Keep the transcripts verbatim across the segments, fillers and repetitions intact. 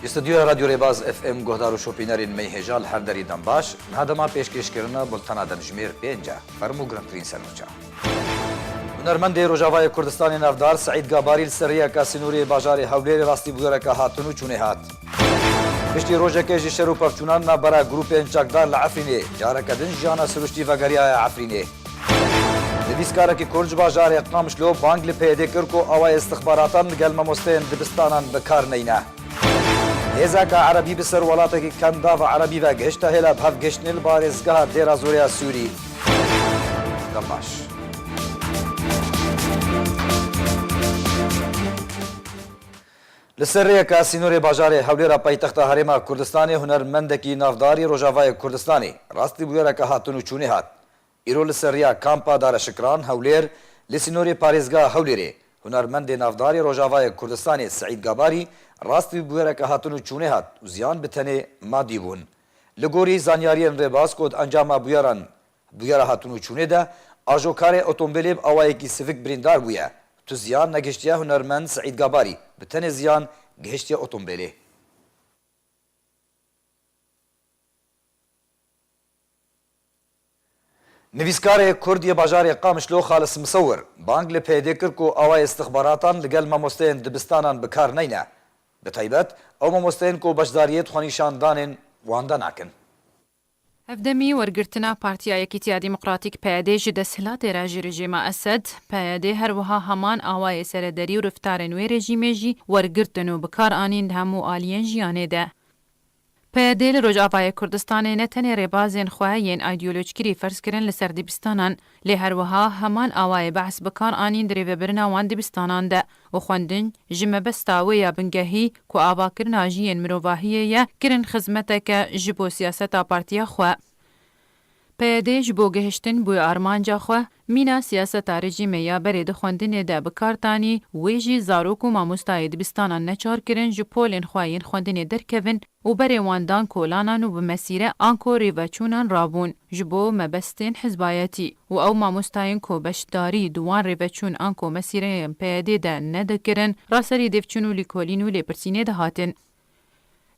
Ji stûdyoya Radyo Rêbaz F M guhdar û şopînerên me yê hêja li her derî dem baş. Niha dema pêşkêşkirina bultena demjimêr pênc e. Fermû girîngtirîn sernoça. Hunermendê Rojavayê Kurdistanê navdar Seîd Gabarî li ser rêyeka sînorê bajarê Hewlêrê rastî bûyereke hatin û çûnê hat. Piştî rojekê ji şer û pevçûnan navbera grûpên çekdar li Efrînê, careke din jiyana siruştî vegeriyaye Efrînê. Nivîskarekî Kurd ji bajarê Qamişlo bang li P Y D kir ku awayê istixbaratan li gel mamosteyên dibistanan bi kar neyne. Hêzeka Erebî bi ser welatekî Kendava Erebî ve gihişte hêla bi hev gihiştinê li parêzgeha Dêra Zorê ya Sûrî. Dem baş. Li ser rêyeka sînorê bajarê Hewlêra paytexta Herêma Kurdistanê hunermendekî navdarî Rojavayê Kurdistanê rastî bûyereke hatin û çûnê hat. Îro li ser riya Kampa Dare Şikran, Hewlêr, li sînorê parêzgeha Hewlêrê, hunermendê navdarî Rojavayê Kurdistanê Seîd Gabarî rastî bûyereke hatin û çûnê hat û ziyan bi tenê madî bûn. Li gorî zanyariyên rêbaz ku di encama bûyeran, bûyera hatin û çûnê de, ajokarê otombêlê bi awayekî sivik birîndar bûye. Tu ziyan negihiştiye hunermend Seîd Gabarî, bi tenê ziyan gihiştiye otombêlê. Nivîskarê Kurd yê bajarê Qamişlo Xalis Misewir bang li P Y D kir ku awayê istixbaratan li gel mamosteyên dibistanan bi kar neyne. Bi taybet, ew mamosteyên ku beşdariyê di xwenîşandanên wan de nakin. Hevdemî wergirtina Partiya Yekîtiya Demokratîk P Y D ji desthilatê re ji rejîma Esed, P Y D her wiha heman awayê serederî û reftarên wê rejîmê jî wergirtin û bi kar anîn di hemû aliyên jiyanê de. P Y D li Rojavayê Kurdistanê ne tenê rêbazên xwe yên îdeolojkirî ferz kirin li ser dibistanan, lê her wiha heman awayê behs bi kar anîn di rêvebirina wan dibistanan de û xwendin ji mebesta wê ya bingehî ku avakirina jiyên mirovahiyê ye, kirin xizmeteke ji bo siyaseta partiya xwe. P Y D ji bo gihiştin bo armanca xwe, mîna siyaseta rejîmê ya berê di xwendinê de bi kar tanî, wê jî zarok û mamostayê dibistanan neçar kirin ji polên xwe yên xwendinê derkevin û berê wan dan kolanan û bi mesîre anko rêveçûnan rabûn ji bo mebestên hizbayetî û ew mamostayên ku beşdarî di wan rêveçûn anko mesîreyên P Y D de nedikirin, raserî dêvçûn û lîkolîn û lêpirsînê dihatin.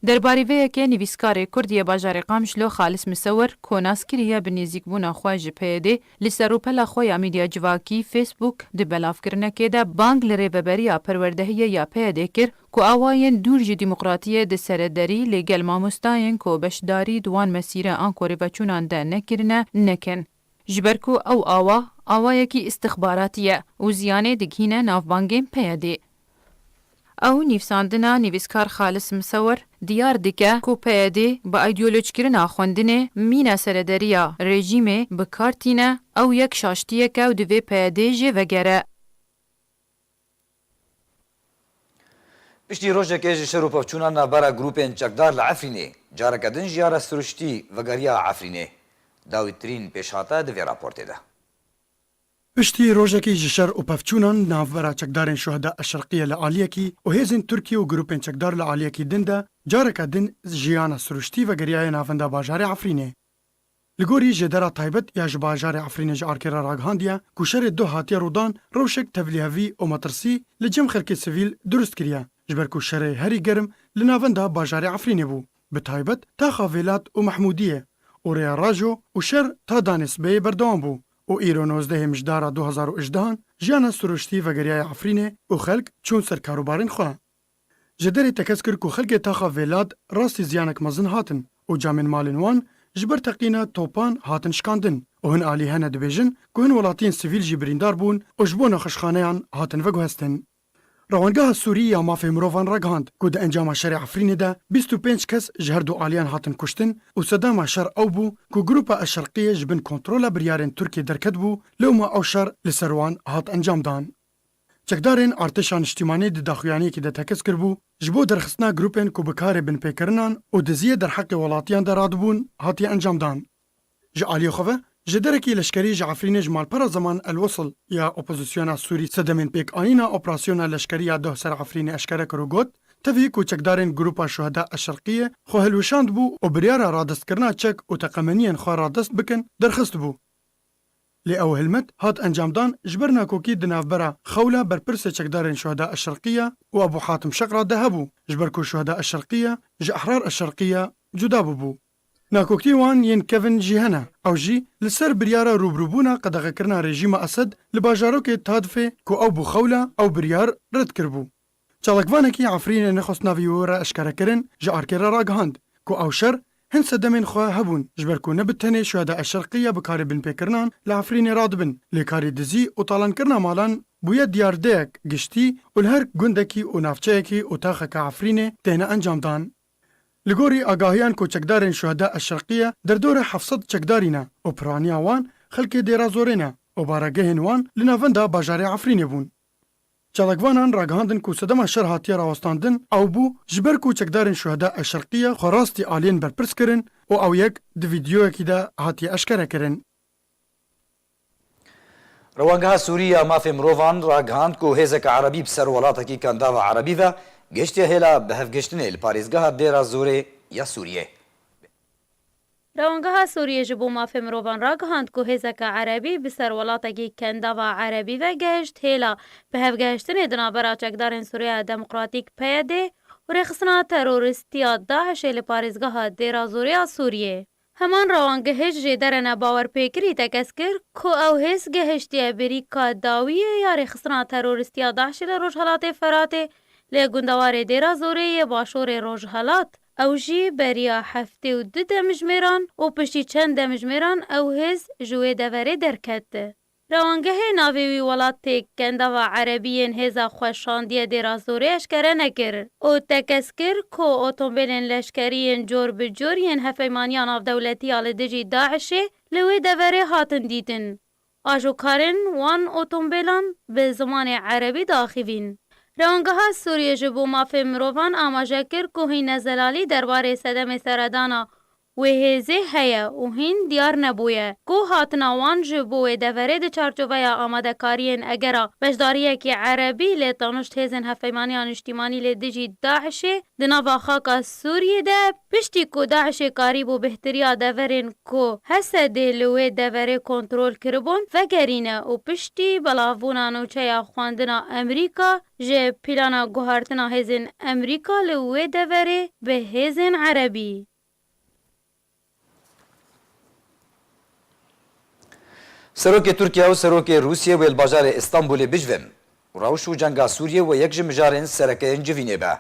Derbarî vê yekê nivîskarê Kurd yê bajarê Qamişlo Xalis Misewir, ku nas kiriye bi nêzîkbûna xwe ji P Y D, li ser rûpela xwe ya medya civakî Facebook di belavkirinekê de bang li rêveberiya perwerdehiyê ya P Y D kir ku awayên dûr ji demokratiyê di serederî lê gel mamostayên ku beşdarî di wan mesîre anko rêveçûnan de nekirine, nekin. Ji ber ku ew awa, awayekî istixbaratî ye û ziyanê digihîne navbangên P Y D. Ew nivîsandina nivîskar Xalis Misewir diyar dike ku P Y D bi îdeolojkirina xwendinê mîna serederiya rejîmê bi kar tîne, ew yek şaştiyek e û divê P Y D jê vegere. Piştî rojekê ji şer û pevçûna navbera grûpên çekdar li Efrînê, careke din jiyara siruştî vegeriya Efrînê. Dawîttirîn pêşhate di vê raportê de. Piştî rojekî ji şer û pevçûnan navbera çekdarên Şuheda Eşerqiye li aliyekî û hêzên Tirkiyê û grûpên çekdar li aliyekî din de, careke din jiyana siruştî vegeriyaye navenda bajarê Efrînê. Li gorî jêdera taybet ya ji bajarê Efrînê ji ARKê re ragihandiye ku şerê duh hatiye rûdan, rewşek tevlîhevî û metirsî li cem xelkê sivîl dirust kiriye, ji ber ku şerê herî germ li navenda bajarê Efrînê bû, bi taybet taxa Vêlat û Mehmûdiyê û rêya Rajo û şer ta danê sibehê berdewam bû û îro nozdehê Mijdara du hezar û hejdehan jiyana siruştî vegeriyaye Efrînê û xelk çûn ser karûbarên xwe. Ji derê tekez kir ku xelkê taxa Vêlad rastî ziyanek mezin hatin û camên malên wan ji ber teqîna topan hatin şikandin û hin alî hene dibêjin ku hin welatiyên sivîl jî birîndar bûn û ji bo nexweşxaneyan hatin veguhestin. Rewangeha Sûrî ya Mafê Mirovan ragihand ku di encama şerê Efrînê de bîst û pênc kes ji her du aliyan hatin kuştin û sedema şer ew bû ku Grupa Eşerqiyê ji bin kontrola biryarên Tirkiyê derketibû, lewma ew şer li ser wan hat encamdan. Çekdarên Artêşa Niştîmanî di daxuyaniyekî de tekez kiribû, ji bo derxistina grûpên ku bi karê binpêkirinan û diziyê derheqê welatiyan de radibûn, hatiye encamdan. Ji aliyê xwe ve, ji derekî leşkerî ji Efrînê ji malpera Zeman El Wesil ya opozisyona Sûrî sedemên pêkanîna operasyona leşkerî ya doh ser Efrînê eşkere kir û got, tevî ku çekdarên Grupa Şuheda Eşerqiyê xwe hilweşandibû û biryara radestkirina çek û teqemeniyên xwe radest bikin, derxistibû. Lê ew hilmet hat encamdan ji ber nakokî di navbera Xewla berpirsê çekdarên Şuheda Eşşerqiye û Ebû Hatim Şeqra de hebû, ji ber ku Şuheda Eşşerqiye ji Ehrar Eşşerqiye cuda bûbû. Nakoktî wan yên kevin jî hene. Ew jî li ser biryara rûbirûbûna qedexekirina rejîma Esed li bajarokê Tadfê ku ew bû Xewla, ew biryar red kiribû. Çalakvanekî Efrînê nexwest navê wê re eşkere kirin, ji arkê re ragihand ku ew şer hin sedemên xwe hebûn, ji ber ku ne bi tenê Şuheda Eşşerqiye bi karê binpêkirinan li Efrînê radibin, lê karê dizî û talankirina malan bûye diyardeyek giştî û li her gundekî û navçeyekî û taxeke Efrînê têne encamdan. Li gorî agahiyan ku çekdarên Şuheda Eşşerqiye derdorê heft sed çekdarî ne û piraniya wan xelkê Dêra Zorê ne û baregehên wan li navenda bajarê Efrînê bûn. Çalakvanan ragihandin ku sedema şer hatiye rawestandin ew bû, ji ber ku çekdarên Şuheda Eşşerqiye xwe rastî aliyên berpirs kirin û ew yek di vîdeoyekî de hatiye eşkere kirin. Rewangeha Sûrî ya Mafê Mirovan ragihand ku hêzeke erebî bi ser welatekî Kendava Erebî ve gihiştiye hêla bihevgihiştinê li parêzgeha Dêra Zorê ya Sûriyê. Rewangeha Sûriyê ji bo Mafê Mirovan ragihand ku hêzeke erebî bi ser welatekî Kendava Erebî ve gehişt hêla bihevgihiştinê di navbera çekdarên Sûriya Demokratîk, P Y D, û rêxistina terorîstî ya DAIŞê li parêzgeha Dêra Zorê ya Sûriyê. Heman rewangehiş jê derene bawerpêkirî tekez kir ku ew hêz gehiştiye bêrîka dawiyê ya rêxistina terorîstî ya DAIŞê li Rojhelatê Feratê, li gundewarê Dêra Zorê yê başûrê Rojhelat. Ew jî beriya heftê û du demjimêran û piştî çend demjimêran ew hêz ji wê deverê derket. Rewangehê navê wî welatê Kendava Erebî yên hêza xwe şandiye Dêra Zorê eşkere nekir û tekez kir ku otombêlên leşkerî yên cor bi cor yên Hevpeymaniya Navdewletî ya li dijî DAIŞê li wê deverê hatin dîtin. Ajokarên wan otombêlan bi zimanê erebî diaxivîn. Rewangeha Sûriyê ji bo Mafê Mirovan amaje kir ku hîn nezelalî derbarê sedemê seredana wê hêzê heye û hîn diyar nebûye ku hatina wan ji bo wê deverê di çarçoveya amadekariyên egera beşdariyekî erebî lê tanişt hêzên Hevpeymaniya Niştîmanî li dijî DAIŞê di nava xaka Sûriyê de, piştî ku DAIŞê karîbû bêhtiriya deverên ku Hesedê li wê deverê kontrol kiribûn, vegerîne û piştî belavbûna nûçeya xwendina Emerîka ji plana guhertina hêzên Emerîka li wê deverê bi hêzên erebî. Serokê Tirkiye û Serokê Rûsiyê wê li bajarê Îstanbulê bicivin û rewş û cenga Sûriyê wê yek ji mijarên sereke yên civînê be.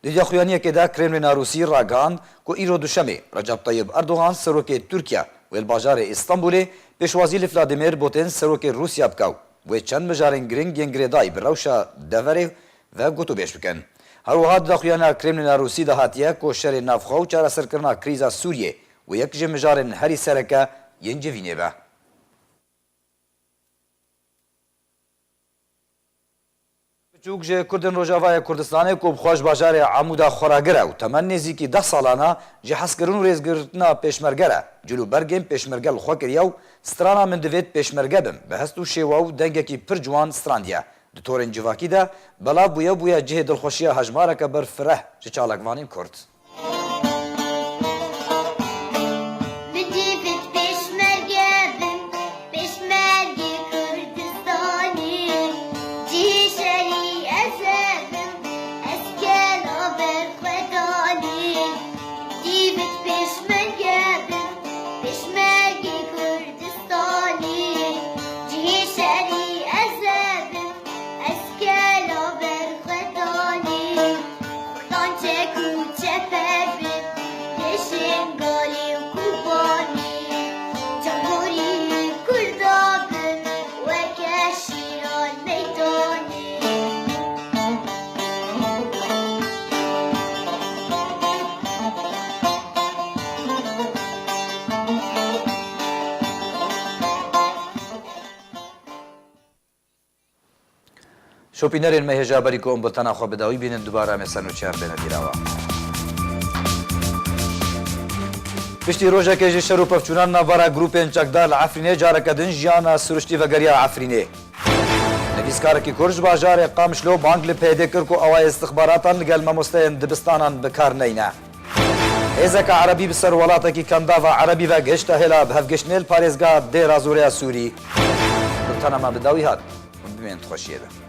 Di daxuyaniyekê de Kremlîna Rûsî ragihand ku îro Duşemê Recep Tayyip Erdogan, Serokê Tirkiye, wê li bajarê Îstanbulê pêşwazî li Vladimir Putin, Serokê Rûsya, bike û wê çend mijarên giring yên girêdayî bi rewşa deverê ve gotûbêj bikin. Her wiha di daxuyaniya Kremlîna Rûsî de hatiye ku şerê navxwe û çareserkirina krîza Sûriyê wê yek ji mijarên herî sereke yên civînê be. Piçûk ji Kurdên Rojavayê Kurdistanê ku bi xwe ji bajarê Amûda xwe re gire û temen nêzîkî deh salan e, ji hezkirin û rêzgirtina pêşmerge re cil û bergên pêşmerge li xwe kiriye û strana "Min divêt pêşmerge bim" bi hest û şêwe û dengekî pir ciwan strandiye. Di torên civakî de belav bûye, bûye cihê dilxweşiya hejmareke berfireh ji çalakvanên Kurd. Min divêt pêşmerge bim, pêşmergê Kurdistanê, cihê şerî ez ê bim, ez kela ber xwe danê. Divêt pêşmerge bim, pêşmergê Kurdistanê, cihê şerî ez ê bim, ez kela ber xwe danê. Kurdan çek û çeper bin, leşên Galî û Kobanî, çavdorî Kurda bin, weke şîran meydanê. Şopînerên me hêja berî ku em bultena xwe bi dawî bînin, dubare em ê ser nûçeyan bêne bîra we. Piştî rojekê ji şer û pevçûnan navbera grûpên çekdar li Efrînê, careke din jiyana siruştî vegeriya Efrînê. Nivîskarekî Kurd ji bajarê Qamişlo bang li PYDê kir ku awayê istixbaratan li gel mamosteyên dibistanan bi kar neyne. Hêzeke erebî bi ser welatekî Kendava Erebî ve gihişte hêla bihevgiştinê li parêzgeha Dêra Zorê ya Sûrî. Tana me bi dawî hat. Hûn bimînin di xweşiyê de.